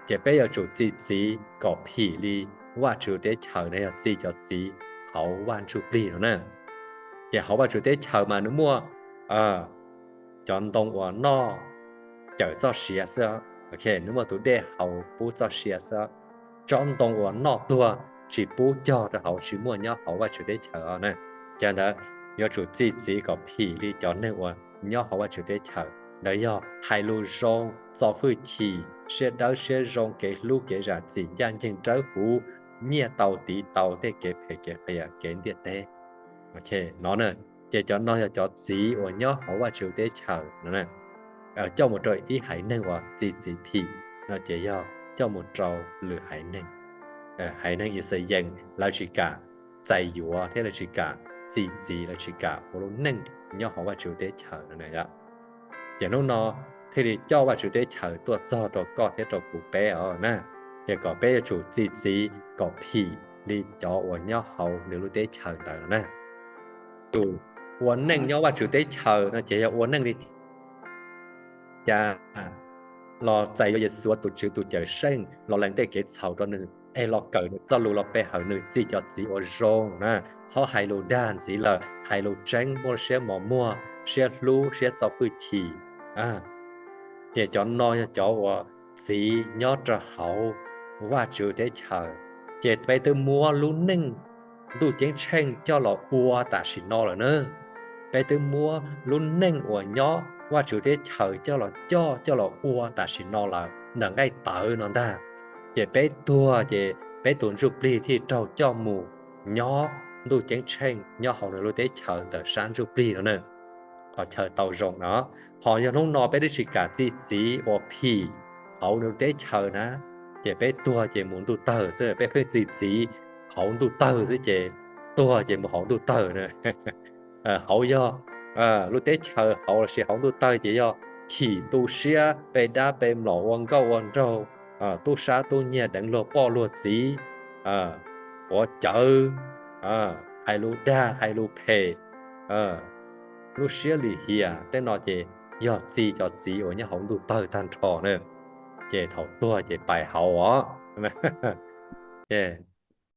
Ces peb yuav tsum txi txiv kom phim li Vajtswv teb chaws no yog txi cov txiv hauv Vaj Ntsujplig no na. Ces hauv Vajtswv teb chaws mas nws muaj cov ntoo uas noj cawm txoj sia xwb, nws muaj tus dej haus pub txoj sia xwb. Tsob ntoo uas noj tuag tsis pub cog rau hauv tsis muaj nyob hauv Vajtswv teb chaws os na. Ces ntawd yuav tsum txi txiv kom phim li cov neeg uas nyob hauv Vajtswv teb chaws. Ntawd yog hais lus zoo, txo hwj chim, siab dawb siab zoo, kev hlub kev zam txim, ncaj ncees dawb huv, nyiaj tau tiv tau tej kev phem kev qias kev ntiaj teb. No ces cov no yog cov txiv uas nyob hauv Vajtswv teb chaws no. Coj mus rau ib haiv neeg uas txi txiv phim no ces yog coj mus rau lwm haiv neeg. Haiv neeg Yixalayees lawv tsis kam txais yuav thiab lawv tsis kam txi txiv, lawv tsis kam ua lub neej nyob hauv Vajtswv teb chaws no. Ces hnub no thiaj li coj Vajtswv teb chaws tuaj txog rau koj thiab rau kuv peb os na. Ces kom peb yuav tsum txi txiv kom phim li cov uas nyob hauv nws lub teb chaws ntawd no na. Tus ua neej nyob Vajtswv teb chaws no ces yog ua neej li cas los txais yuav Yexus ua tus Tswv tus Cawmseej, los lees tej kev txhaum rau nws, es los kawm nws txoj lus, los pe hawm nws, txi cov txiv uas zoo na, txhob hais lus dag ntxiv lawm, hais lus tseeb, muaj siab mos muag, siab hlub, siab txo hwj chim. Ces cov no yog cov uas txiv nyob rau hauv Vajtswv teb chaws. Ces peb twb muab lub neej Ntuj Ceeb Tsheej coj los ua tam sim no lawm na. Peb twb muab lub neej uas nyob Vajtswv teb chaws coj los coj, coj los ua tam sim no lawm ntawm nqaij tawv no ntag. Ces peb tuag ces peb tus ntsuj plig thiaj raug coj mus nyob Ntuj Ceeb Tsheej nyob hauv nws lub teb chaws ntawm sab ntsuj plig no na. Qhov chaw tau zoo no, ho yog hnub no peb twb tsis kam txi txiv uas phim hauv nws lub teb chaws na, ces peb tuag ces mus ntuj tawg xwb, peb pheej txi txiv hauv ntuj tawg xwb ces tuag ces mus hauv ntuj tawg na. Hauv yog lub teb chaws hauv lossis hauv ntuj tawg ces yog chim tu siab, pe dab pe mlom, ua nkauj ua nraug, tub sab tub nyiag, deev luag poj luag txiv, quav cawv, hais lus dag hais lus phem, lub siab lim hiam, tej no ces yog txi cov txiv uas nyob hauv ntuj tawg tag nrho na. Ces thaum tuag ces pais hauv os.